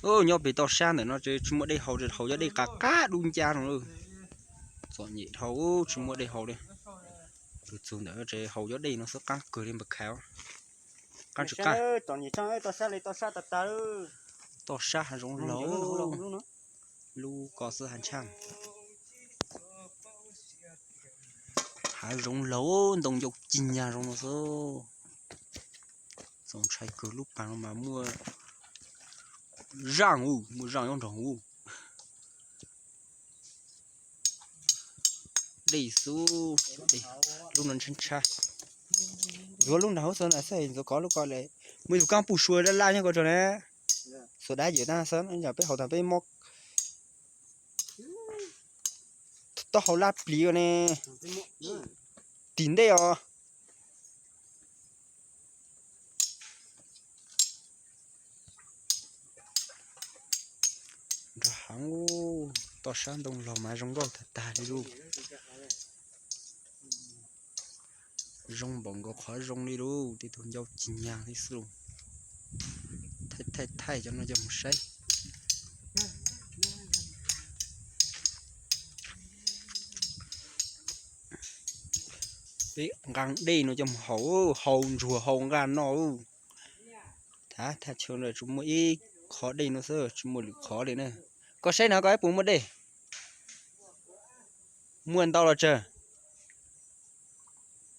Nyob pem toj sab ntawm no ces tsis muaj dej haus, haus cov dej qab qab dub ncab no. Txom nyem dhau, tsis muaj dej haus li. Tus txug ntawm ces haus cov dej no xwb, qaab kawg li npawg Khais. Qaab tsis qaab. Toj sab hav zoov laug, lub ko xwb hav ntshaj. Hav zoov laug, ntoo ncau cig nyag zoo no xwb. Txaus ntshai kawg, lub pas no mas muaj zaaj u, muaj zaaj nyob nrog u. Dej xwb, lub no ntshab ntshab. Yuav lub nraag hauv xwb na, xwb ntxuav kov lub ko le. Muaj ib tug kaab puj sua laj laj nyob ko tso na. Xuas dab yawm tab xwb, yog peb haus tag peb mob taub hau laj plis ne. Tim ntej os. Nrag heev, toj sab ntoo laug mas zoo nkauj tag tag li lauj. Zoo npaum nkaus qhov zoo li lauj, tej tug ncau cig nyag li xwb lauj. Thaij thaij thaij cov no coj mus saib. Peb nqa dej no coj mus haus, haus ntsuag haus nqaj no. Thav thaj chaw no tsuas muaj ib qhov dej no xwb, tsis muaj lwm qhov li na. Koj saib no koj puas muaj dej? Muaj ntau los tsawg?